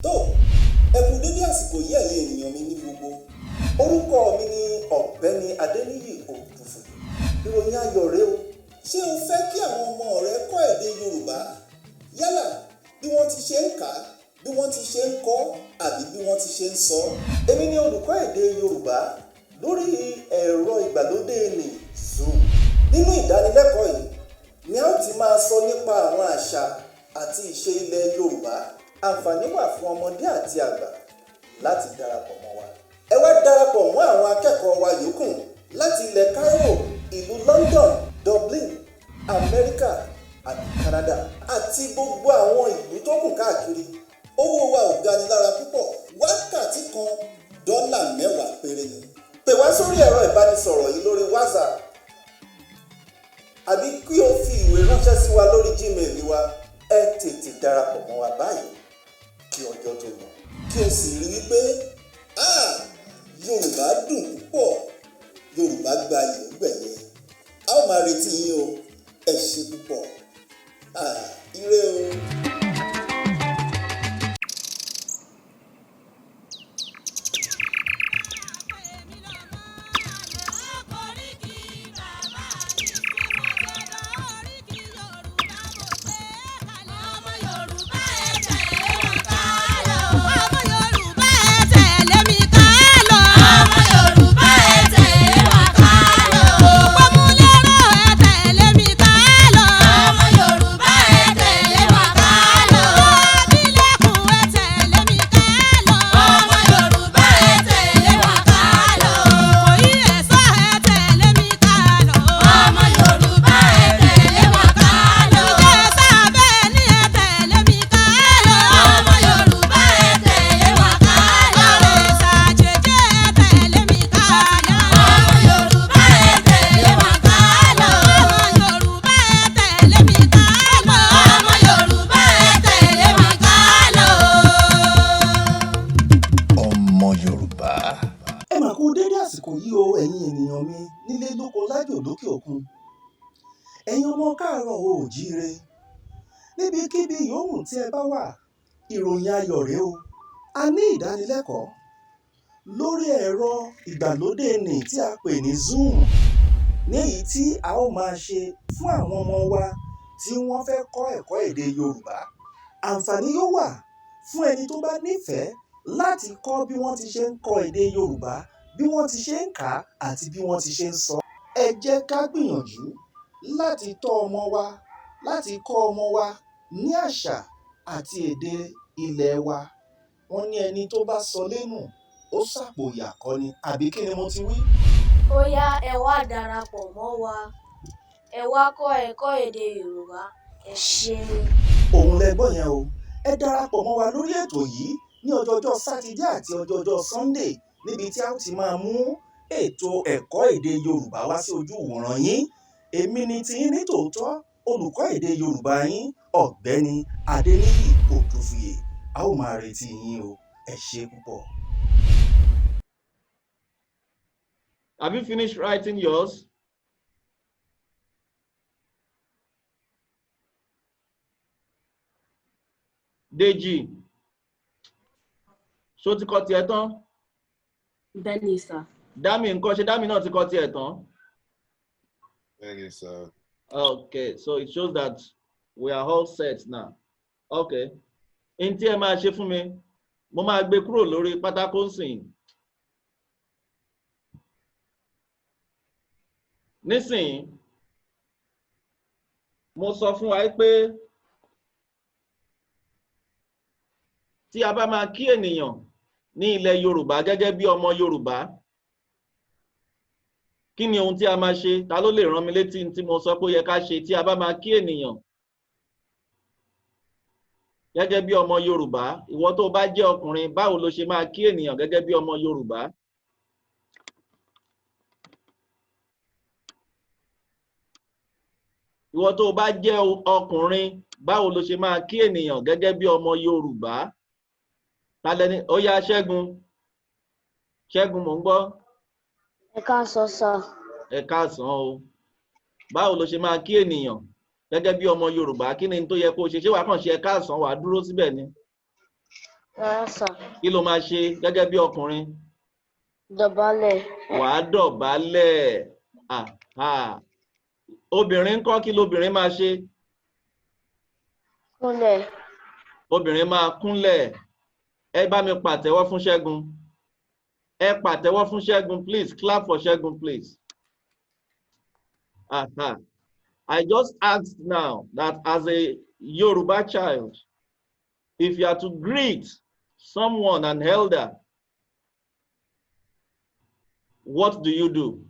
Tó, ẹ kú dédé àsìkò yìí, ẹ̀yin ènìyàn mi ní gbogbo. Orúkọ mi ni Ọ̀gbẹ́ni Adéníyì Òdùfù. Ìròyìn ayọ̀ rèé o. Ṣé o fẹ́ kí àwọn ọmọ rẹ kọ́ èdè Yorùbá, yálà bí wọ́n ti ṣe ń kà á, bí wọ́n ti ṣe ń kọ́, àbí bí wọ́n ti ṣe ń sọ? Èmi ni olùkọ́ èdè Yorùbá lórí ẹ̀rọ ìgbàlódé ní Zoom. Nínú ìdánilẹ́kọ̀ọ́ yìí ni a ó ti máa sọ nípa àwọn àṣà àti ìṣe ilẹ̀ Yorùbá. Àǹfààní wà fún ọmọdé àti àgbà láti darapọ̀ mọ́ wa. Ẹ wá darapọ̀ mọ́ àwọn akẹ́kọ̀ọ́ wa yòókù láti ilẹ̀ Cairo, ìlú London, Dublin, Amẹ́ríkà àti Canada àti gbogbo àwọn ìlú tó kù káàkiri. Owó wa ò gani lára púpọ̀. Wákàtí kan, $10 péré ni. Pè wá sórí ẹ̀rọ ìbánisọ̀rọ̀ yìí lórí WhatsApp àbí kí o fi ìwé ránṣẹ́ sí wa lórí Gmail wa. Ẹ tètè darapọ̀ mọ́ wa báyìí kí ọjọ́ tó lọ, kí o sì rí wípé, ah, Yorùbá dùn púpọ̀, Yorùbá gba ìyógbẹ̀yẹ. A ó máa retí yín o. Ẹ ṣe púpọ̀. Ah, ire o. Ọmọ Yorùbá, ẹ tẹ̀lé mi ká lọ. Ọmọ Yorùbá, ẹ tẹ̀lé mi ká lọ. Ọmọ Yorùbá, ẹ tẹ̀lé wa ká lọ. Òpómúléró, ẹ tẹ̀lé mi ká lọ. Ọmọ Yorùbá, ẹ tẹ̀lé wa ká lọ. Abilékun, ẹ tẹ̀lé mi ká lọ. Ọmọ Yorùbá, ẹ tẹ̀lé wa ká lọ. Ìkòyí ẹ̀ṣọ́, ẹ tẹ̀lé mi ká lọ. Ọmọ Yorùbá, ẹ tẹ̀lé wa ká lọ. Ìjẹ̀ṣà bẹ́ẹ̀ ni, ẹ tẹ̀lé mi ká lọ. Ọmọ Yorùbá, ẹ tẹ̀lé wa ká lọ. Àrẹ̀sà jẹjẹ, ẹ tẹ̀lé mi ká lọ. Ọmọ Yorùbá, ẹ tẹ̀lé wa ká lọ. Ọmọ Yorùbá, ẹ tẹ̀lé mi ká lọ. Ọmọ Yorùbá, ẹ tẹ̀lé wa ká lọ. Ọmọ Yorùbá. Ẹ mà kú dédé àsìkò yìí o, ẹ̀yin ènìyàn mi nílé lóko, lájò, lókè òkun, ẹ̀yin ọmọ káàárọ̀ oòjíire, níbikíbi yòówù tí ẹ bá wà. Ìròyìn ayọ̀ rèé o. A ní ìdánilẹ́kọ̀ọ́ lórí ẹ̀rọ ìgbàlódé nì tí a pè ní Zoom, ní èyí tí a ó máa ṣe fún àwọn ọmọ wa tí wọ́n fẹ́ kọ́ ẹ̀kọ́ èdè Yorùbá. Àǹfààní yóò wà fún ẹni tó bá nífẹ̀ẹ́ láti kọ́ bí wọ́n ti ṣe ń kọ́ èdè Yorùbá, bí wọ́n ti ṣe ń kà á àti bí wọ́n ti ṣe ń sọ. Ẹ jẹ́ ká gbìyànjú láti tọ́ ọmọ wa, láti kọ́ ọmọ wa ní àṣà àti èdè ilẹ̀ wa. Wọ́n ní ẹni tó bá sọ lẹ́nu, ó sàpò ìyà kọ́ ni, àbí kí ni mo ti wí? Ó yá, ẹ wá darapọ̀ mọ́ wa, ẹ wá kọ́ ẹ̀kọ́ èdè Yorùbá. Ẹ ṣé. Òun lẹ gbọ́ yẹn o. Ẹ darapọ̀ mọ́ wa lórí ètò yìí ní ọjọ́jọ́ Sátidé àti ọjọ́jọ́ Sunday, níbi tí a ó ti máa mú ètò ẹ̀kọ́ èdè Yorùbá wá sí ojú ìwòran yín. Èmi ni tiyín ní tòótọ́, olùkọ́ èdè Yorùbá yín, Ọ̀gbẹ́ni Adéníyì Òdùfuyè. A ó máa retí yín o. Ẹ ṣé púpọ̀. Have you finished writing yours? Deji, ṣó ti kọ tiẹ̀ tán? Bẹ́ẹ̀ni sà. Dami ńkọ́? Ṣé Dami náà ti kọ tiẹ̀ tán? Bẹ́ẹ̀ni sir. Okay, so it shows that we are all set now. Okay. N tí ẹ máa ṣe fún mi, mo máa gbé kúrò lórí pátákó nsìn. Nísìnyí, mo sọ fún wa pé tí a bá máa kí ènìyàn ní ilẹ̀ Yorùbá gẹ́gẹ́ bí ọmọ Yorùbá, kí ni ohun tí a máa ṣe? Ta ló lè rán mi létí tí mo sọ pé ó yẹ ká ṣe tí a bá máa kí ènìyàn gẹ́gẹ́ bí ọmọ Yorùbá? Ìwọ tó bá jẹ́ ọkùnrin, báwo ló ṣe máa kí ènìyàn gẹ́gẹ́ bí ọmọ Yorùbá? Ìwọ tó bá jẹ́ ọkùnrin, báwo ló ṣe máa kí ènìyàn gẹ́gẹ́ bí ọmọ Yorùbá? Ta lẹni ó yá? Ṣẹ́gun, Ṣẹ́gun, mò ń gbọ́. Ẹ káàsán sà. Ẹ káàsán o. Báwo ló ṣe máa kí ènìyàn gẹ́gẹ́ bí ọmọ Yorùbá? Kí ni tó yẹ kó ṣe? Ṣé wàá kàn ṣe ẹ káàsán, wàá dúró síbẹ̀ ni? Rárá sà. Kí ló máa ṣe gẹ́gẹ́ bí ọkùnrin? Dọ̀bálẹ̀. Wàá dọ̀bálẹ̀. Àhà. Obìnrin ńkọ́, kí lobìnrin máa ṣe? Kúnlẹ̀. Obìnrin máa kúnlẹ̀. Ẹ bá mi pàtẹ́wọ́ fún Ṣẹ́gun. Ẹ pàtẹ́wọ́ fún Ṣẹ́gun, please. Clap for Ṣẹ́gun, please. Aha. I just asked now that as a Yoruba child, if you are to greet someone, an elder, what do you do?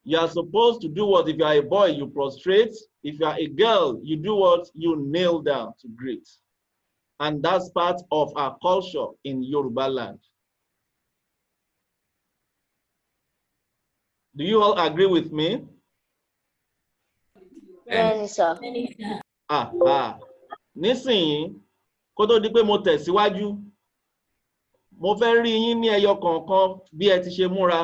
You are supposed to do what? If you are a boy, you prostrate. If you are a girl, you do what? You kneel down to greet. And that's part of our culture in Yoruba land. Do you all agree with me? Bẹ́ẹ̀ni sà. Ah, ah. Nísìnyí, kó tó di pé mo tẹ̀síwájú, mo fẹ́ rí yín ní ẹyọ kọ̀ọ̀kan bí ẹ ti ṣe múra.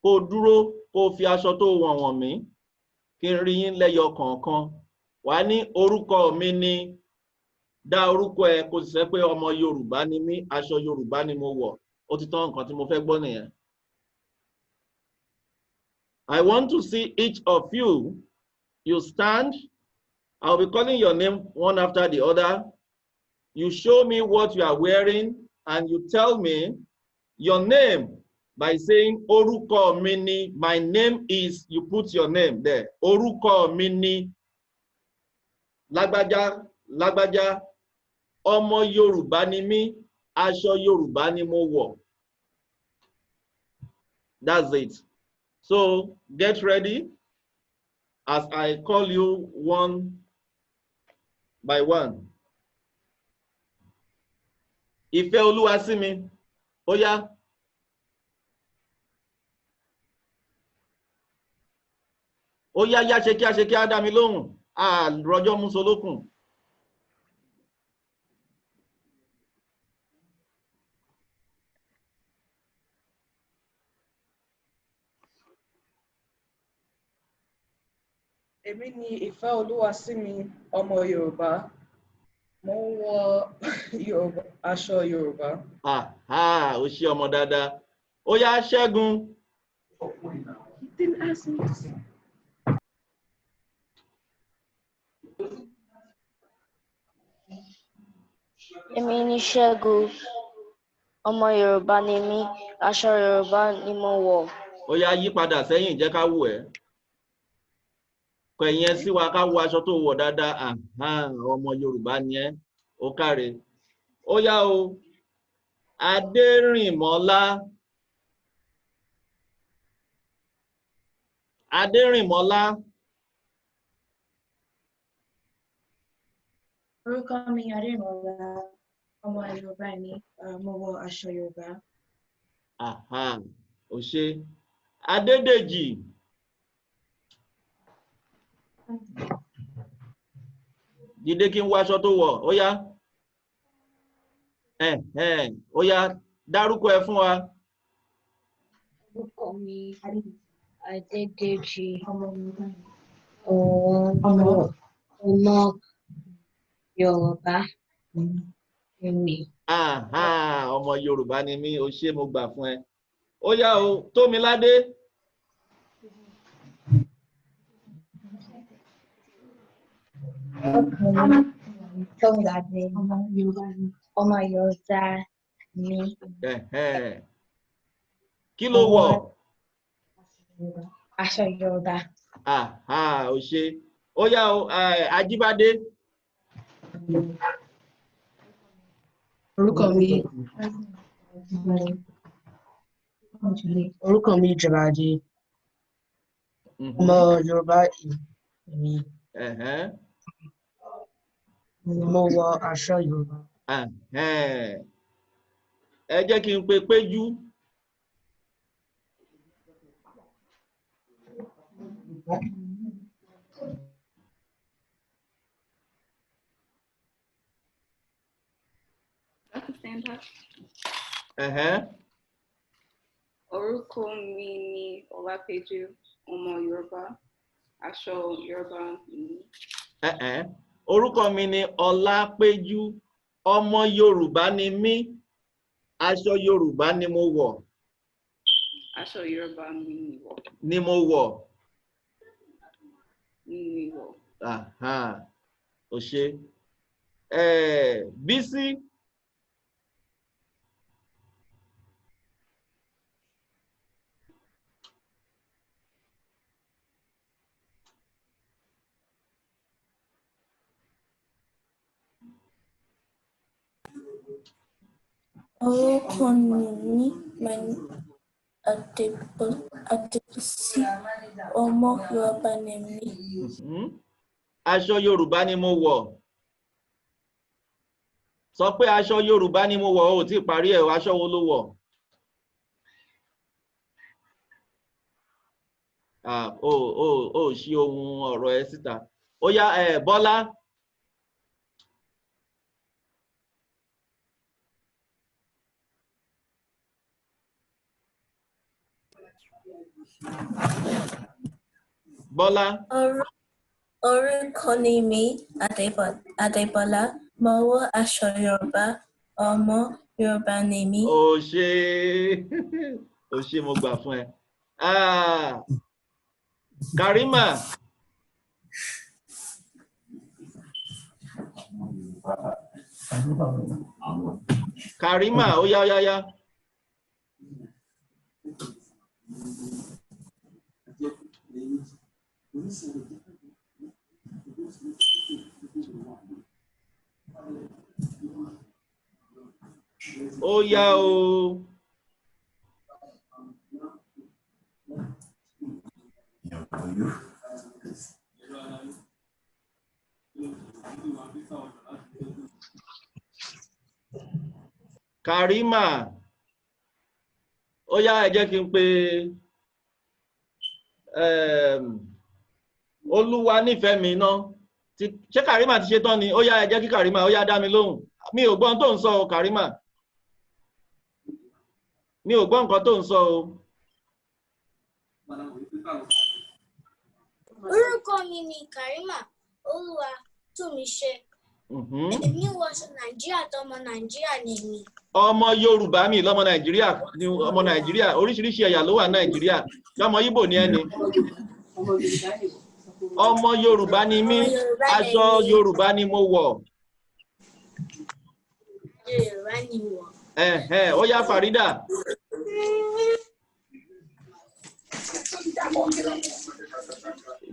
Kó o dúró, kó o fi aṣọ tó wọ̀n wọ̀n mí, kí n rí yín lẹ́yọ kọ̀ọ̀kan. Wà á ní orúkọ mi ni, dá orúkọ ẹ, kó sì sọ pé ọmọ Yorùbá ni mí, aṣọ Yorùbá ni mo wọ̀. Ó ti tán, nǹkan tí mo fẹ́ gbọ́ nìyẹn. I want to see each of you. You stand. I'll be calling your name one after the other. You show me what you are wearing and you tell me your name by saying orúkọ mi ni, my name is, you put your name there. Orúkọ mi ni lágbájá, lágbájá, ọmọ Yorùbá ni mí, aṣọ Yorùbá ni mo wọ̀. That's it. So get ready as I call you one by one. Ìfẹ́ Olúwa sí mi, ó yá. Ó yá yá, ṣe kíá, ṣe kíá, dá mi lóhùn. Àròjọ́ Musolókùn. Èmi ni Ìfẹ́ Olúwasími, ọmọ Yorùbá. Mo ń wọ aṣọ Yorùbá. Àhá, ó ṣe ọmọ dáadáa. Ó yá, Ṣẹ́gun. You didn't ask me to say. Èmi ni Ṣẹ́gun. Ọmọ Yorùbá ni mí, aṣọ Yorùbá ni mo wọ̀. Ó yá, yí padà sẹ́yìn, jẹ́ ká wò ẹ́. Kọ ẹ̀yìn ẹ sí wa ká wo aṣọ tó wọ̀ dáadáa. Àhá, ọmọ Yorùbá ni ẹ́. Ó káre. Ó yá o. Adérìnmọ́lá. Adérìnmọ́lá. Orúkọ mi Adérìnmọ́lá, ọmọ Yorùbá ni, mo wọ aṣọ Yorùbá. Àhá, ó ṣe. Adédèjì. Dìde kí n wo aṣọ tó wọ̀. Ó yá. Ẹ̀hẹ́n, ó yá, dárúkọ ẹ fún wa. Orúkọ mi Adédèjì, Ọmọ Yorùbá ni. ọmọ Yorùbá ni mí. Àhá, ọmọ Yorùbá ni mí, ó ṣé, mo gbà fún ẹ. Ó yá o, Tómiládé. Orúkọ mi Tómiládé, Ọmọ Yorùbá ni. ọmọ Yorùbá ni. Ẹ̀hẹ́n. Kí ló wọ̀? Aṣọ Yorùbá. Àhá, ó ṣé. Ó yá o, Ajíbádé. Orúkọ mi Jọládé, ọmọ Yorùbá ni mí. Ẹ̀hẹ́n. Mo wọ aṣọ Yorùbá. Ẹ̀hẹ́n. Ẹ jẹ́ kí n pe Péjú. I can stand up. Ẹ̀hẹ́n. Orúkọ mi ni Ọlápéjú, ọmọ Yorùbá, aṣọ Yorùbá ni. Ẹ̀hẹ́n. Orúkọ mi ni Ọlápéjú. Ọmọ Yorùbá ni mí, aṣọ Yorùbá ni mo wọ̀. Aṣọ Yorùbá mi ni wọ̀. Ni mo wọ̀. Ni wọ̀. Aha, o ṣé. Bísí. Orúkọ mi ni Adébísí, ọmọ Yorùbá ni mí. Aṣọ Yorùbá ni mo wọ̀. Sọ pé aṣọ Yorùbá ni mo wọ̀, o ò tí ì parí ẹ̀ o, aṣọ wo ló wọ̀? O ṣí ohun ọ̀rọ̀ ẹ síta. Ó yá, Bọ́lá. Bọ́lá. Orúkọ mi ni Adébọ́lá, mo wọ aṣọ Yorùbá, ọmọ Yorùbá ni mí. O ṣé, o ṣé, mo gbà fún ẹ. Karima. Karima, ó yá, ó yá, yá. Ó yá o. Karima. Ó yá, ẹ jẹ́ kí n pe Olúwa nífẹ̀ẹ́ mi ná. Ṣé Karima ti ṣe tán ni? Ó yá, ẹ jẹ́ kí Karima, ó yá, dá mi lóhùn. Mi ò gbọ́ ohun tó ń sọ o, Karima. Mi ò gbọ́ nǹkan tó ń sọ o. Orúkọ mi ni Karima Olúwa Túnmiṣe. Èmi wọ aṣọ Nàìjíríà, tọmọ Nàìjíríà ni mí. Ọmọ Yorùbá mi lọmọ Nàìjíríà ni ọmọ Nàìjíríà, oríṣiríṣi ẹ̀yà ló wà ní Nàìjíríà. Ṣọmọ Ìgbò ni ẹ ni? Ọmọ Yorùbá ni mí, aṣọ Yorùbá ni mo wọ̀. Yorùbá ni wọ̀. Ó yá, Farida.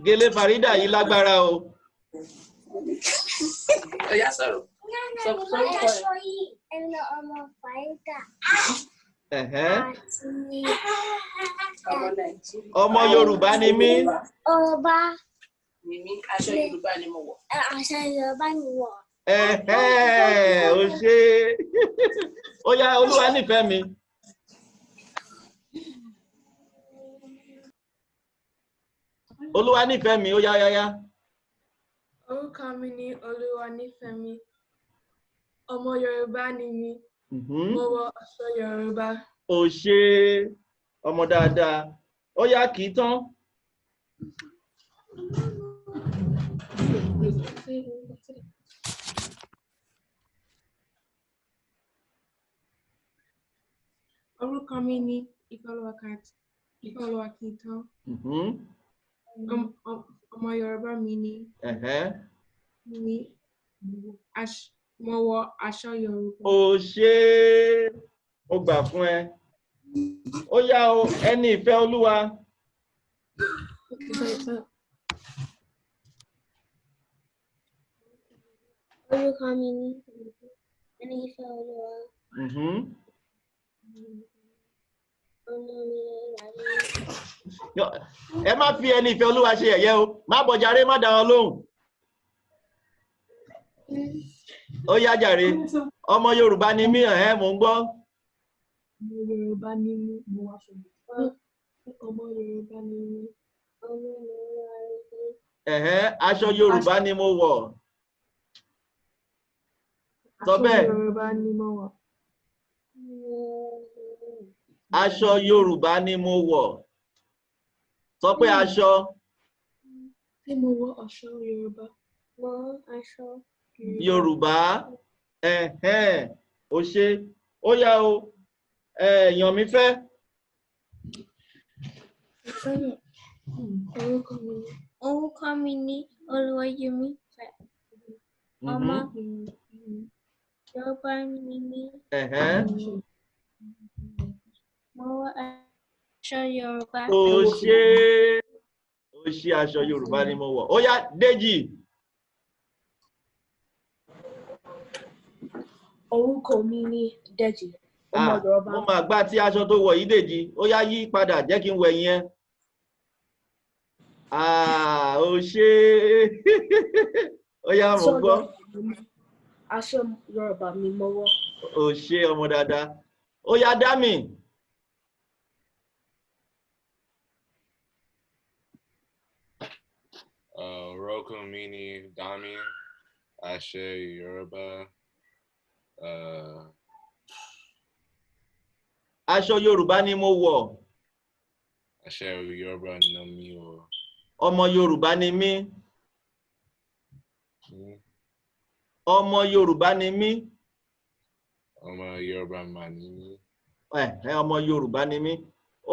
Gèlè Farida yìí lágbára o. Ó yá, sọ̀rọ̀. Sọ orúkọ ẹ. Ẹnu ọmọ Farida àti Ọmọ Yorùbá ni mí. Ọba Ni mí, aṣọ Yorùbá ni mo wọ̀. Aṣọ Yorùbá ni wọ̀. O ṣé. Ó yá, Olúwa nífẹ̀ẹ́ mi. Olúwa nífẹ̀ẹ́ mi, ó yá, yá, yá. Orúkọ mi ni Olúwanífẹ̀mí. Ọmọ Yorùbá ni mí. Mo wọ aṣọ Yorùbá. O ṣé, ọmọ dáadáa. Ó yá, kì í tán. Orúkọ mi ni Ìfẹ́olúwa Kìítán. Ọmọ Yorùbá mi ni mi. Mo wọ aṣọ Yorùbá. O ṣé, mo gbà fún ẹ. Ó yá o, ẹni ìfẹ́ Olúwa. Orúkọ mi ni ẹni ìfẹ́ Olúwa. Ọmọ mi Yorùbá ni. Ẹ má fi ẹni ìfẹ́ Olúwa ṣe yẹ̀yẹ́ o. Má bọ̀ jàre, má dá wọn lóhùn. Ó yá jàre. Ọmọ Yorùbá ni mí, mò ń gbọ́. Ọmọ Yorùbá ni mí, mo wọ aṣọ Yorùbá. Ọmọ Yorùbá ni mí. Ọmọ Yorùbá ni mí. Aṣọ Yorùbá ni mo wọ̀. Sọ bẹ́ẹ̀. Aṣọ Yorùbá ni mo wọ̀. Aṣọ Yorùbá ni mo wọ̀. Sọ pé aṣọ. Ṣé mo wọ aṣọ Yorùbá? Mo aṣọ Yorùbá. Ẹ̀hẹ́n, o ṣé. Ó yá o, èèyàn mi fẹ́. Orúkọ mi ni Olúwayẹmí Fẹ́. Ọmọ Yorùbá ni mí. Ẹ̀hẹ́n. Mo wọ aṣọ Yorùbá. O ṣé, o ṣé, aṣọ Yorùbá ni mo wọ̀. Ó yá, Déjì. Orúkọ mi ni Dèjì. Ọmọ Ah, Yorùbá. mo máa gbá tí aṣọ tó wọ̀ yìí, Dèjì. Ó yá, yí padà, jẹ́ kí n wẹ̀ yẹn. Ah, o ṣé. Ó yá, mo gbọ́. Aṣọ Yorùbá mi mo wọ̀. O ṣé, ọmọ dáadáa. Ó yá, Dámì. Orúkọ mi ni Dami. Aṣọ Yorùbá. Aṣọ Yorùbá ni mo wọ̀. Aṣọ Yorùbá ni mi wọ̀. Ọmọ Yorùbá ni mí. Ọmọ Yorùbá ni mí. Ọmọ Yorùbá mà ni mí. Ẹ ọmọ Yorùbá ni mí.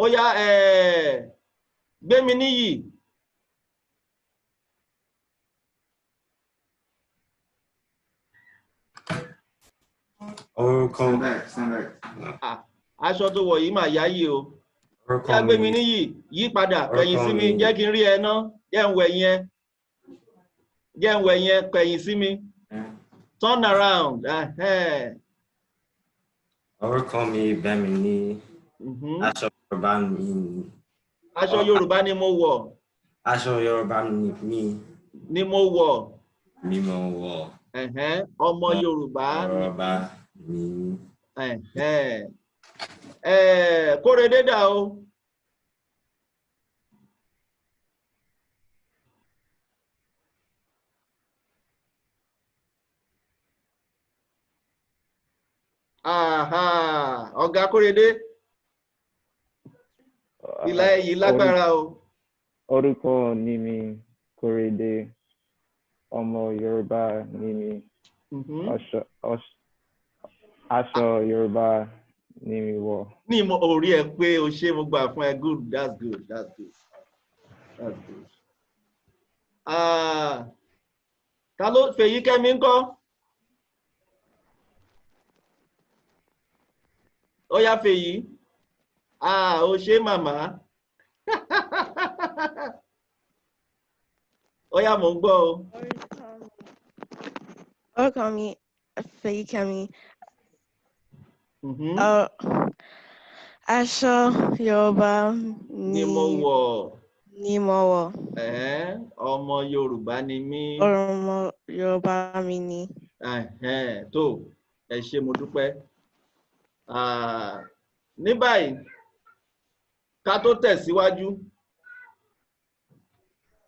Ó yá, Gbéminíyì. Orúkọ Ah, aṣọ tó wọ̀ yìí mà yáyì o. Orúkọ Yá, mi Gbéminíyì, yí padà, kẹ̀yìn sí mi, Orúkọ mi- jẹ́ kí n rí ẹ ná, jẹ́ n wẹ̀ yẹn. Jẹ́ n wẹ̀ yẹn, kẹ̀yìn sí mi. Turn around. Ẹhẹ́n. Orúkọ mi Bẹ́mi ní aṣọ Yorùbá mi ni. Aṣọ Yorùbá ni mo wọ̀. Aṣọ Yorùbá ni mi Ni mo wọ̀. Ni mo wọ̀. Ẹ̀hẹ́n, ọmọ Yorùbá ni. Yorùbá ni mí. Ẹ̀hẹ́n. Kóredé dà o. Aha, ọ̀gá Kóredé, ìlà èyí lágbára o. Orúkọ ni mi Kóredé, ọmọ Yorùbá ni mí. Aṣọ Yorùbá ni mi wọ̀. Ní mo orí ẹ pé o ṣé, mo gbà fún ẹ. Good, that's good, that's good, that's good. Ah, ta ló Fèyíkẹ́mi ńkọ́? Ó yá, Fèyí. Ah, o ṣé màmá. Ó yá, mò ń gbọ́ o. Orúkọ mi Fèyíkẹ́mi. Aṣọ Yorùbá ni mo wọ̀. Ni mo wọ̀. Ẹ̀hẹ́n, ọmọ Yorùbá ni mí. Ọmọ Yorùbá mi ni. Ẹ̀hẹ́n, tó ẹ ṣé, mo dúpẹ́. Ah, ní báyìí, ká tó tẹ̀síwájú,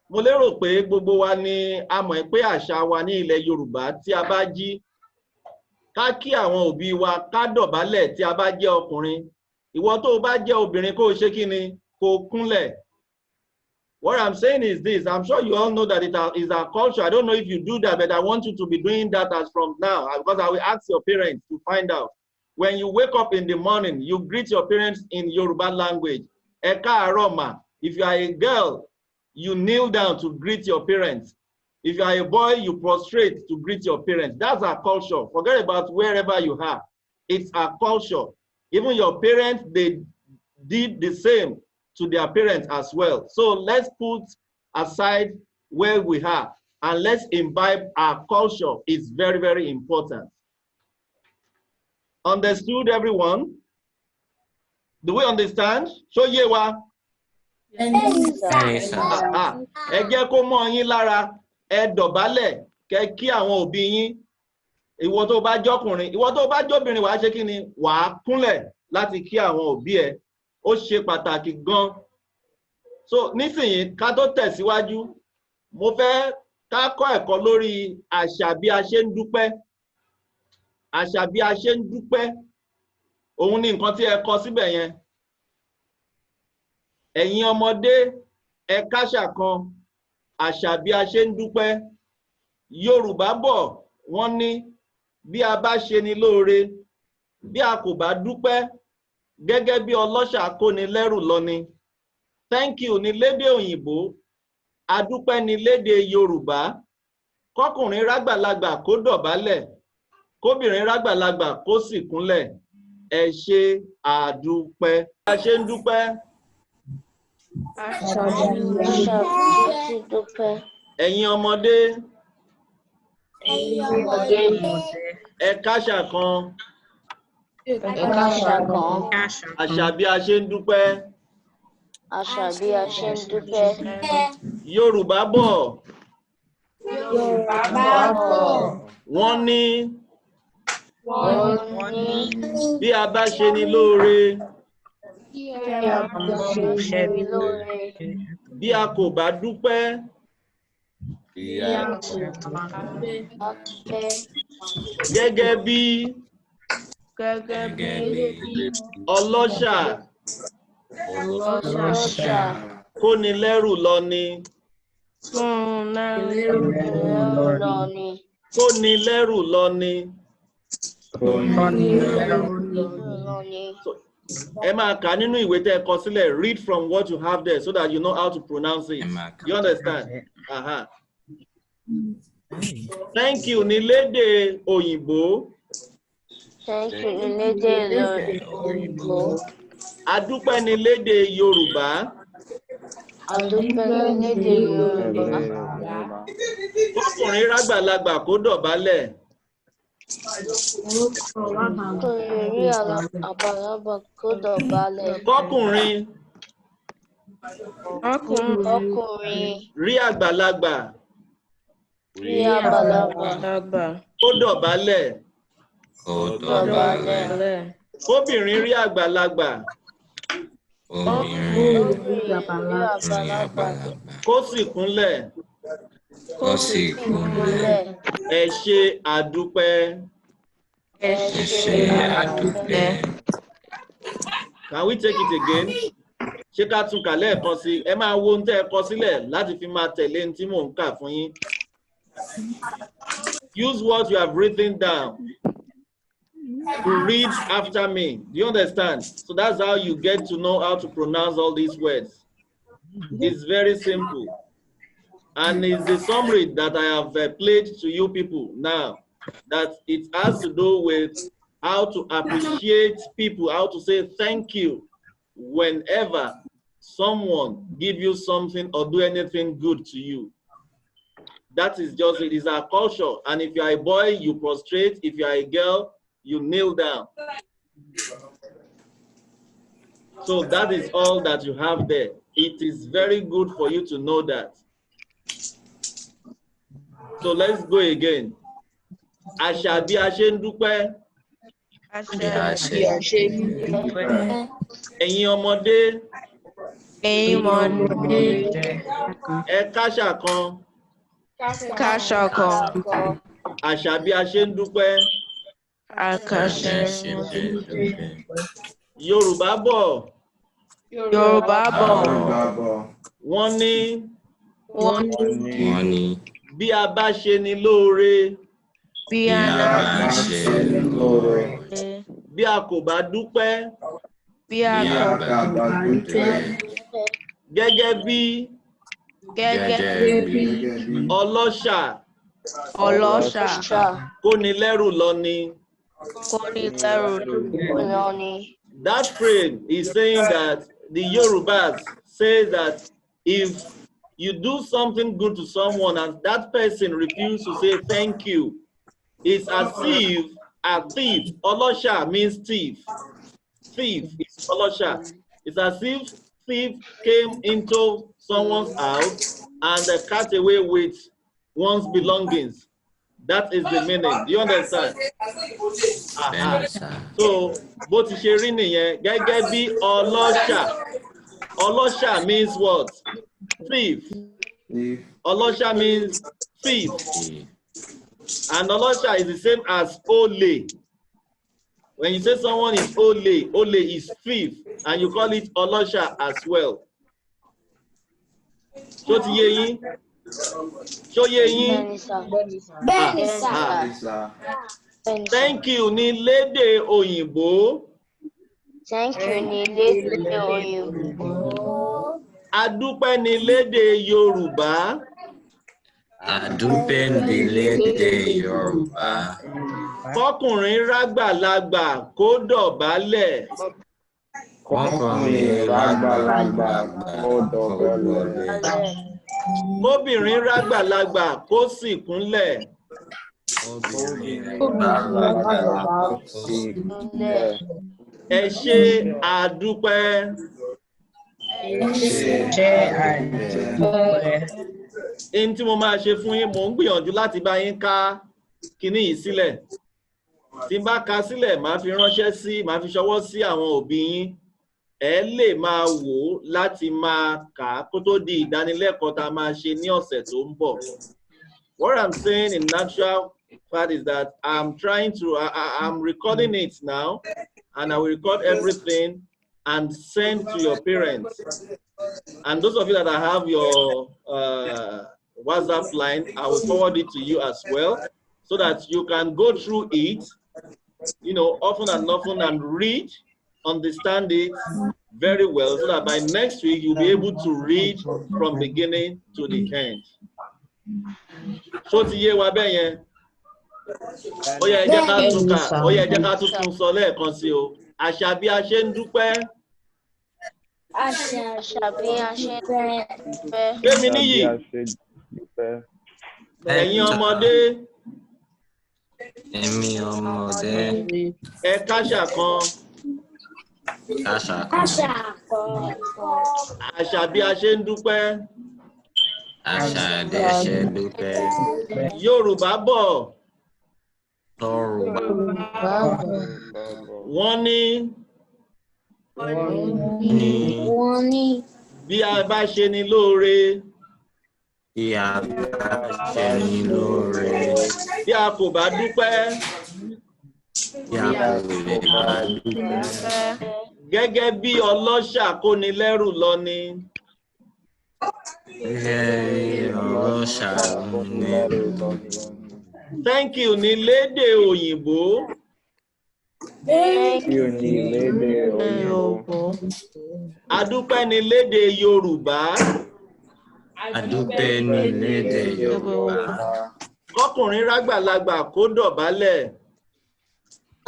mo lérò pé gbogbo wa ni a mọ̀ pé àṣà wa ní ilẹ̀ Yorùbá, tí a bá jí, ká kí àwọn òbí wa, ká dọ̀bálẹ̀ tí a bá jẹ́ ọkùnrin. Ìwọ tó o bá jẹ́ obìnrin, kó o ṣe kí ni? Kó o kúnlẹ̀. What I'm saying is this: I'm sure you all know that it is our culture. I don't know if you do that, but I want you to be doing that as from now, because I will ask your parents to find out. When you wake up in the morning, you greet your parents in Yoruba language. Ẹ káàárọ̀ mà. If you are a girl, you kneel down to greet your parents. If you are a boy, you prostrate to greet your parents. That's our culture. Forget about wherever you are. It's our culture. Even your parents, they did the same to their parents as well. So let's put aside where we are and let's imbibe our culture. It's very, very important. Understood, everyone? Do we understand? Ṣó yé wa? Bẹ́ẹ̀ni sà. Ah, ẹ jẹ́ kó mọ́ yín lára, ẹ dọ̀bálẹ̀ kẹ́ kí àwọn òbí yín. Ìwọ tó bá jọ́kùnrin, ìwọ tó bá jóbìnrin, wàá ṣe kí ni? Wàá kúnlẹ̀ láti kí àwọn òbí ẹ. Ó ṣe pàtàkì gan. So nísìnyí, ká tó tẹ̀síwájú, mo fẹ́ ká kọ́ ẹ̀kọ́ lórí àṣà bí a ṣe ń dúpẹ́. Àṣà bí a ṣe ń dúpẹ́, òun ni nǹkan tí ẹ kọ síbẹ̀ yẹn. Ẹ̀yin ọmọdé, ẹ káṣà kan, àṣà bí a ṣe ń dúpẹ́. Yorùbá bọ̀, wọ́n ní Bí a bá ṣe ni lóore, bí a kò bá dúpẹ́, gẹ́gẹ́ bí ọlọ́ṣà kóni lẹ́rù lọ ni. Thank you ní lédè òyìnbó, adúpẹ́ ní lédè Yorùbá. Kọ́kùnrin rágbàlagbà kó dọ̀bálẹ̀, kóbìnrin rágbàlagbà kó sì kúnlẹ̀. Ẹ ṣé àdúpẹ́. Bí a ṣe ń dúpẹ́. Àṣà bí dúpẹ́. Ẹ̀yin ọmọdé, Ẹ̀yin ọmọdé, ẹ káṣà kan. Ẹ káṣà kan. Àṣà bí a ṣe ń dúpẹ́. Àṣà bí a ṣe ń dúpẹ́. Yorùbá bọ̀, Yorùbá bọ̀. Wọ́n ní Wọ́n ní bí a bá ṣe ni lóore, bí a bá ṣe ni lóore, bí a kò bá dúpẹ́, Bí a kò bá pẹ́, gẹ́gẹ́ bí Gẹ́gẹ́ bí ọlọ́ṣà ọlọ́ṣà kóni lẹ́rù lọ ni, lọ ni, kóni lẹ́rù lọ ni. lọ ni. Ẹ máa kà nínú ìwé tẹ́ ẹ kọ sílẹ̀. Read from what you have there so that you know how to pronounce it. You understand? Uh-huh. Thank you ní lédè òyìnbó. Thank you ní lédè òyìnbó. Adúpẹ́ ní lédè Yorùbá. Adúpẹ́ ní lédè Yorùbá. Kọ́kùnrin rágbàlagbà kó dọ̀bálẹ̀. Kò lè rí àgbàlagbà kó dọ̀bálẹ̀. Kọ́kùnrin Ọkùnrin rí àgbàlagbà rí àgbàlagbà kó dọ̀bálẹ̀. Kó dọ̀bálẹ̀. Kóbìnrin rí àgbàlagbà Obìnrin rí àgbàlagbà kó sì kúnlẹ̀. kó sì kúnlẹ̀. Ẹ ṣé àdúpẹ́. Ẹ ṣé àdúpẹ́. Can we take it again? Ṣé ká tún kà lẹ́ẹ̀kan sí i? Ẹ máa wo ohun tẹ́ ẹ kọ sílẹ̀ láti fi máa tẹ̀lé ohun tí mò ń kà fún yín. Use what you have written down to read after me. Do you understand? So that's how you get to know how to pronounce all these words. It's very simple. And it's the summary that I have played to you people now, that it has to do with how to appreciate people, how to say thank you whenever someone give you something or do anything good to you. That is just it. It's our culture. And if you are a boy, you prostrate. If you are a girl, you kneel down. So that is all that you have there. It is very good for you to know that. So let's go again. Àṣà bí a ṣe ń dúpẹ́. Bí a ṣe ń dúpẹ́. Ẹ̀yin ọmọdé, Ẹ̀yin ọmọdé, ẹ káṣà kan. Káṣà kan. Àṣà bí a ṣe ń dúpẹ́. Àkàṣe. Yorùbá bọ̀. Yorùbá bọ̀. Wọ́n ní Wọ́n ní Wọ́n ní bí a bá ṣe ni lóore, bí bí a a bá ṣe lóore, bí a kò bá dúpẹ́, bí a bí a kò bá dúpẹ́, gẹ́gẹ́ bí gẹ́gẹ́ gẹ́gẹ́ bí ọlọ́ṣà ọlọ́ṣà kóni lẹ́rù lọ ni. kóni lẹ́rù lọ ni. That phrase is saying that the Yorubas say that if you do something good to someone and that person refuses to say thank you, it's as if a thief, ọlọ́ṣà means thief. Thief is ọlọ́ṣà. It's as if thief came into someone's house and cut away with one's belongings. That is the meaning. Do you understand? Aha. Bẹ́ẹ̀ni sà. So bó ti ṣe rí nìyẹn, gẹ́gẹ́ bí ọlọ́ṣà. Ọlọ́ṣà means what? Thief. Ọlọ́ṣà means thief. And ọlọ́ṣà is the same as olè. When you say someone is olè, olè is thief, and you call it ọlọ́ṣà as well. Ṣó ti yé yín? Ṣó yé yín? Bẹ́ẹ̀ni sà. Bẹ́ẹ̀ni sà. Ah. Thank you ní lédè òyìnbó. Thank you ní lédè òyìnbó. Adúpẹ́ ní lédè Yorùbá. Àdúpẹ́ ní lédè Yorùbá. Kọ́kùnrin rágbàlagbà kó dọ̀bálẹ̀. Kọ́kùnrin rágbàlagbà kó dọ̀bálẹ̀. Kóbìnrin rágbàlagbà kó sì kúnlẹ̀. Kóbìnrin rágbàlagbà kó sì kúnlẹ̀. Ẹ ṣé àdúpẹ́. Ṣé àdúpẹ́. Ohun tí mo máa ṣe fún yín, mò ń gbìyànjú láti bá yín ká kinní yìí sílẹ̀. Tí n bá ka sílẹ̀, màá fi ránṣẹ́ sí, màá fi ṣọwọ́ sí àwọn òbí yín. Ẹ lè máa wò ó láti máa kà á kó tó di ìdánilẹ́kọ̀ọ́ tá a máa ṣe ní ọ̀sẹ̀ tó ń bọ̀. What I'm saying in actual fact is that I'm trying to, I'm recording it now, and I will record everything and send to your parents. And those of you that I have your WhatsApp line, I will forward it to you as well, so that you can go through it often and often and read, understand it very well, so that by next week you'll be able to read from beginning to the end. Ṣó ti yé wa bẹ́ẹ̀ yẹn? Ó yẹ ẹ jẹ́ ká tún kà, ó yẹ ẹ jẹ́ ká tún tún sọ lẹ́ẹ̀kan sí o. Àṣà bí a ṣe ń dúpẹ́. Àṣà bí a ṣe ń dúpẹ́. Gbémi níyì, ẹ̀yin ọmọdé, Èmi ọmọdé. Ẹ káṣà kan. Àṣà kan. Àṣà kan. Àṣà bí a ṣe ń dúpẹ́. Àṣà bí a ṣe ń dúpẹ́. Yorùbá bọ̀, Yorùbá wọ́n ní ní Wọ́n ní bí a bá ṣe ni lóore, bí a bá ṣe ní lóore, bí a kò bá dúpẹ́, bí a kò lè bá dúpẹ́. Gẹ́gẹ́ bí ọlọ́ṣà kóni lẹ́rù lọ ni. Gẹ́gẹ́ bí ọlọ́ṣà ní Thank you ní lédè òyìnbó. Thank you ní lédè òyìnbó. Adúpẹ́ ní lédè Yorùbá. Adúpẹ́ ní lédè Yorùbá. Kọ́kùnrin rágbàlagbà kó dọ̀bálẹ̀.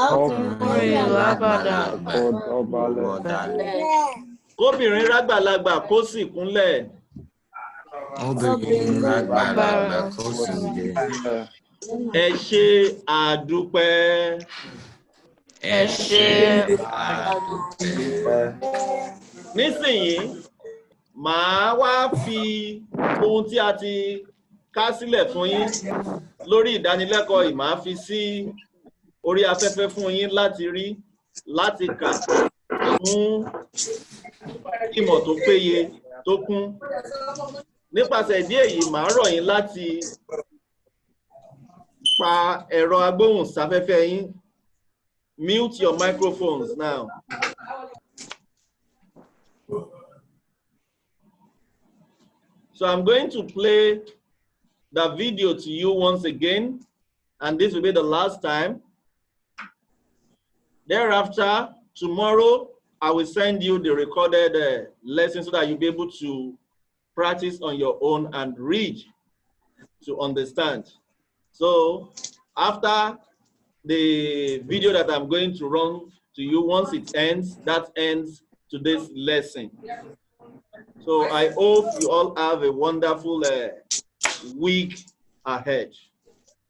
Ọkùnrin rágbàlagbà Kó dọ̀bálẹ̀. Kóbìnrin rágbàlagbà kó sì kúnlẹ̀. Obìnrin rágbàlagbà kó sì kúnlẹ̀. Ẹ ṣé àdúpẹ́. Ẹ ṣé àdúpẹ́. Nísìnyí, màá wá fi ohun tí a ti ká sílẹ̀ fún yín lórí ìdánilẹ́kọ̀ọ́ yìí, màá fi sí orí afẹ́fẹ́ fún yín láti rí, láti kà fún ìmọ̀ tó péye tó kún. Nípasẹ̀ ìdí èyí, màá rọ̀ yín láti pa ẹ̀rọ agbóhùnsáfẹ́fẹ́ yín. Mute your microphones now. So I'm going to play the video to you once again, and this will be the last time. Thereafter, tomorrow, I will send you the recorded lesson so that you'll be able to practice on your own and read to understand. So after the video that I'm going to run to you, once it ends, that ends today's lesson. So I hope you all have a wonderful week ahead.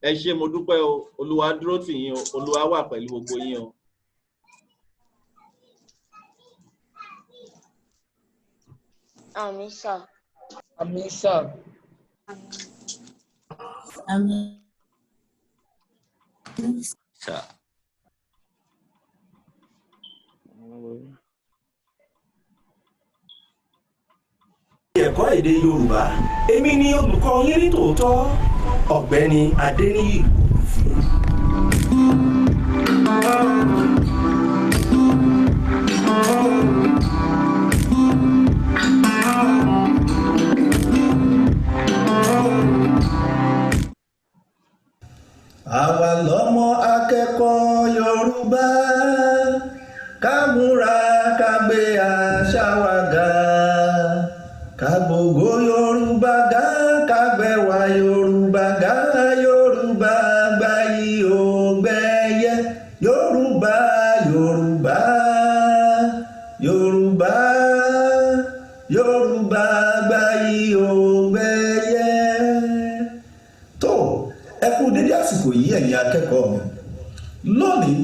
Ẹ ṣé, mo dúpẹ́ o, Olúwa dúró tì yín o, Olúwa wà pẹ̀lú gbogbo yín o. Àmín sà. Àmín sà. Àmín. Sà. Ẹ̀kọ́ èdè Yorùbá, èmi ni olùkọ́ yín ní tòótọ́, Ọ̀gbẹ́ni Adéníyì Ògúnfúnmi. Àwa lọ́mọ akẹ́kọ̀ọ́. Ká múra ká gbé àṣà wa ga, ká gbògo Yorùbá ga, ká gbẹ̀wà Yorùbá ga, Yorùbá gbayì ògbẹ́yẹ, Yorùbá Yorùbá Yorùbá Yorùbá gbayì ògbẹ́yẹ. Tó, ẹ kú dédé àsìkò yìí, ẹ̀yin akẹ́kọ̀ọ́ mi. Lónìí,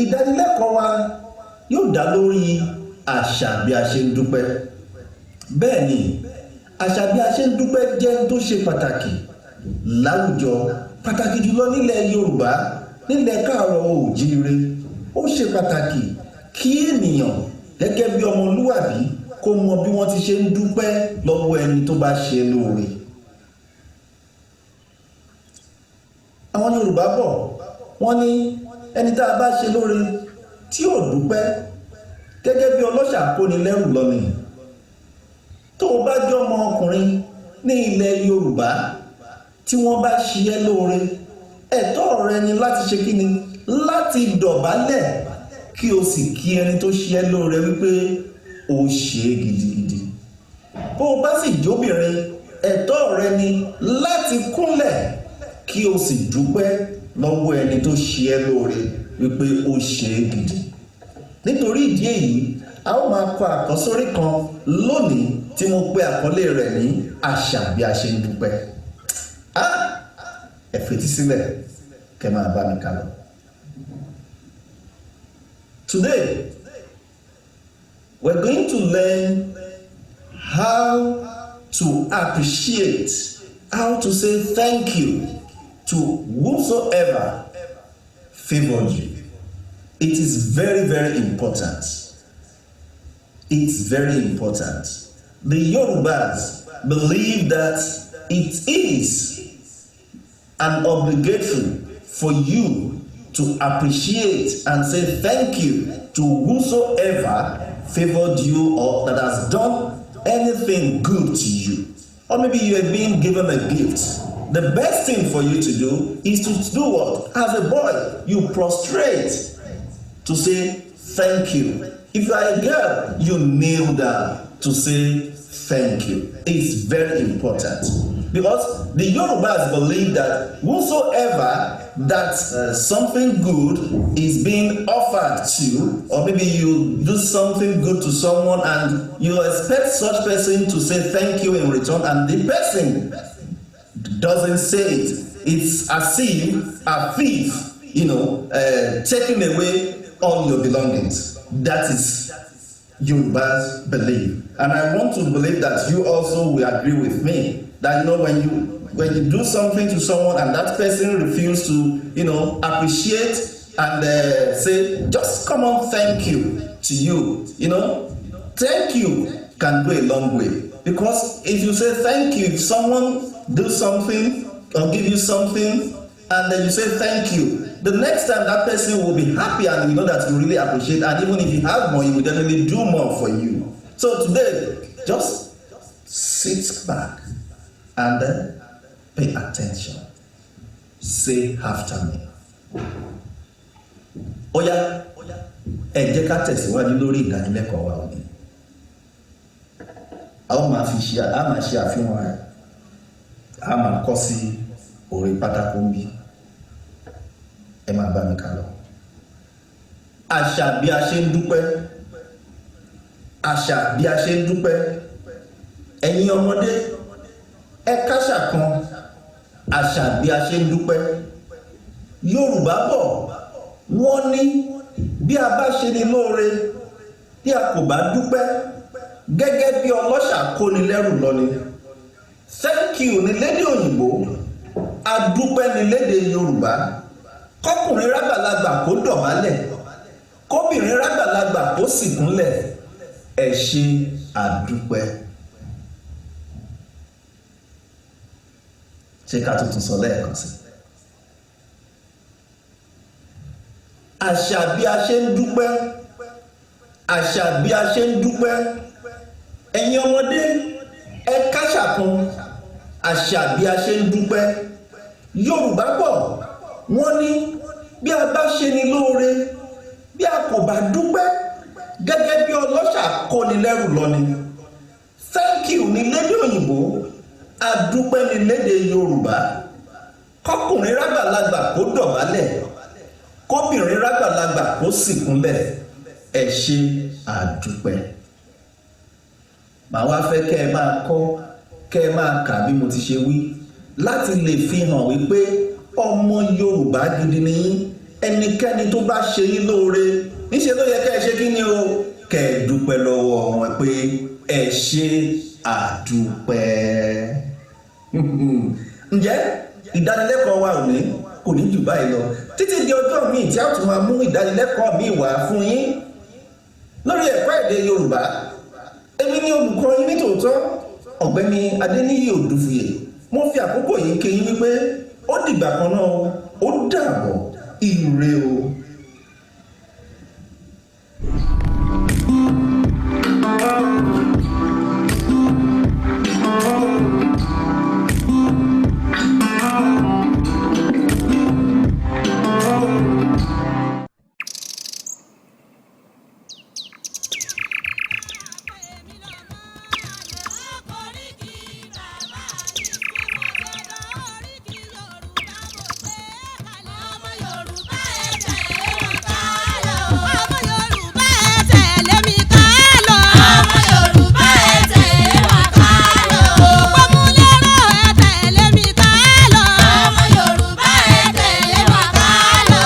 ìdánilẹ́kọ̀ọ́ wa yóò dá lórí àṣà bí a ṣe ń dúpẹ́. Bẹ́ẹ̀ ni, àṣà bí a ṣe ń dúpẹ́ jẹ́ n tó ṣe pàtàkì láwùjọ, pàtàkì jùlọ nílẹ̀ Yorùbá, nílẹ̀ káàárọ̀ oòjíire. Ó ṣe pàtàkì kí ènìyàn gẹ́gẹ́ bí ọmọlúwàbí kó mọ bí wọ́n ti ṣe ń dúpẹ́ lọ́wọ́ ẹni tó bá ṣe lóore. Àwọn Yorùbá bọ̀, wọ́n ní ẹni tá a bá ṣe lóore tí ò dúpẹ́, gẹ́gẹ́ bí ọlọ́ṣà kóni lẹ́rù lọ ni. Tó o bá jọmọ ọkùnrin ní ilẹ̀ Yorùbá tí wọ́n bá ṣe ẹ́ lóore, ẹ̀tọ́ rẹ ni láti ṣe kíni, láti dọ̀bálẹ̀ kí o sì kí ẹni tó ṣe ẹ́ lóore wípé o ṣe é gidigidi. Bó o bá sì jóbìnrin, ẹ̀tọ́ rẹ ni láti kúnlẹ̀ kí o sì dúpẹ́ lọ́wọ́ ẹni tó ṣe ẹ́ lóore wípé o ṣe é gidi. Nítorí ìdí èyí, a ó máa kọ àkọ́sórí kan lónìí tí mo pe àkọlé rẹ̀ ní àṣà bí a ṣe ń dúpẹ́. Ẹ fetí sílẹ̀ kẹ́ máa bá mi kà lọ. Today, we're going to learn how to appreciate, how to say thank you to whomsoever favored you. It is very, very important. It's very important. The Yorubas believe that it is an obligatory for you to appreciate and say thank you to whosoever favored you or that has done anything good to you. Or maybe you are being given a gift. The best thing for you to do is to do what? As a boy, you prostrate to say thank you. If you are a girl, you kneel down to say thank you. It's very important. Because the Yorubas believe that whosoever that something good is being offered to, or maybe you do something good to someone and you expect such person to say thank you in return, and the person doesn't say it, it's as if a thief, taking away all your belongings. That is Yoruba's belief. And I want to believe that you also will agree with me that, when you do something to someone and that person refuses to, appreciate and say, just come on, thank you to you, thank you can go a long way. Because if you say thank you, if someone do something or give you something and then you say thank you, the next time that person will be happy and you know that you really appreciate, and even if you have more, he will definitely do more for you. So today, just sit back and then pay attention. Say after me. Ó yá, ẹ jẹ́ ká tẹ̀síwájú lórí ìdánilẹ́kọ̀ọ́ wa òní. A ó máa fi ṣe, a máa ṣe àfihàn rẹ̀, a máa kọ sí orí pátákó ń bí. Ẹ máa bá mi kà lọ. Àṣà bí a ṣe ń dúpẹ́. Àṣà bí a ṣe ń dúpẹ́. Ẹ̀yin ọmọdé, ẹ káṣà kan. Àṣà bí a ṣe ń dúpẹ́. Yorùbá bọ̀, wọ́n ní bí a bá ṣe ni lóore, bí a kò bá dúpẹ́, gẹ́gẹ́ bí ọlọ́ṣà kóni lẹ́rù lọ ni. Thank you ní lédè òyìnbó, adúpẹ́ ní lédè Yorùbá. Kọkùnrin rágbàlagbà kó dọ̀bálẹ̀, kóbìnrin rágbàlagbà kó sì kúnlẹ̀. Ẹ ṣé àdúpẹ́. Ṣé ká tuntun sọ lẹ́ẹ̀kan sí? Àṣà bí a ṣe ń dúpẹ́. Àṣà bí a ṣe ń dúpẹ́. Ẹ̀yin ọmọdé, ẹ káṣà kan. Àṣà bí a ṣe ń dúpẹ́. Yorùbá bọ̀, wọ́n ní bí a bá ṣe ni lóore, Bí a kò bá dúpẹ́, gẹ́gẹ́ bí ọlọ́ṣà kóni lẹ́rù lọ ni. Thank you ní lédè òyìnbó, adúpẹ́ ní lédè Yorùbá. Kọkùnrin rágbàlagbà kó dọ̀bálẹ̀, kóbìnrin rágbàlagbà kó sì kúnlẹ̀, ẹ ṣé àdúpẹ́. Màá wá fẹ́ kẹ́ ẹ máa kọ́, kẹ́ ẹ máa kà bí mo ti ṣe wí, láti lè fi hàn wípé ọmọ Yorùbá gidi ni yín. Ẹnikẹ́ni tó bá ṣe yín lóore, níṣẹ́ ló yẹ kẹ́ ẹ ṣe kí ni o, kẹ́ ẹ dúpẹ́ lọ́wọ́ wọn pé ẹ ṣé àdúpẹ́. Ǹjẹ́ ìdánilẹ́kọ̀ọ́ wa òní kò ní jù báyìí lọ títí di ọjọ́ míì tí a tún máa mú ìdánilẹ́kọ̀ọ́ míì wá fún yín lórí ẹ̀kọ́ èdè Yorùbá. Èmi ni olùkọ́ yín nítòótọ́, Ọ̀gbẹ́ni Adéníyì Òdùfuyè. Mo fi àkókò yìí kí yín wípé ó dìgbà kan náà, ó dàbọ̀, ire o. Ọmọ Yorùbá ẹ tẹ̀lé mi ká lọ. Ọmọ Yorùbá ẹ tẹ̀lé wa ká lọ. Òpómúléró ẹ tẹ̀lé mi ká lọ. Ọmọ Yorùbá ẹ tẹ̀lé wa ká lọ.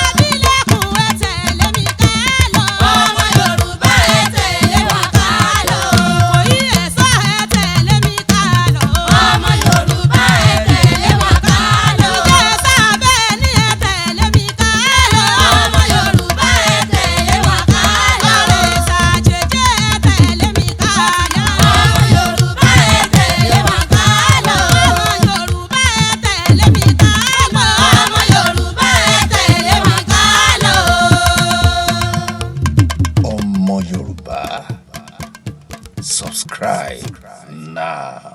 Abilékun ẹ tẹ̀lé mi ká lọ. Ọmọ Yorùbá ẹ tẹ̀lé wa ká lọ. Ìkòyí ẹ̀ṣọ́ ẹ tẹ̀lé mi ká lọ. Ọmọ Yorùbá ẹ tẹ̀lé wa ká lọ. Ìjẹ̀ṣà bẹ́ẹ̀ ni ẹ tẹ̀lé mi ká lọ. Ọmọ Yorùbá ẹ tẹ̀lé wa ká lọ. Àrẹ̀sà jẹjẹ ẹ tẹ̀lé mi ká lọ. Ọmọ Yorùbá ẹ tẹ̀lé wa ká lọ. Ọmọ Yorùbá ẹ tẹ̀lé mi ká lọ. Ọmọ Yorùbá ẹ tẹ̀lé wa ká lọ. Ọmọ Yorùbá, subscribe now.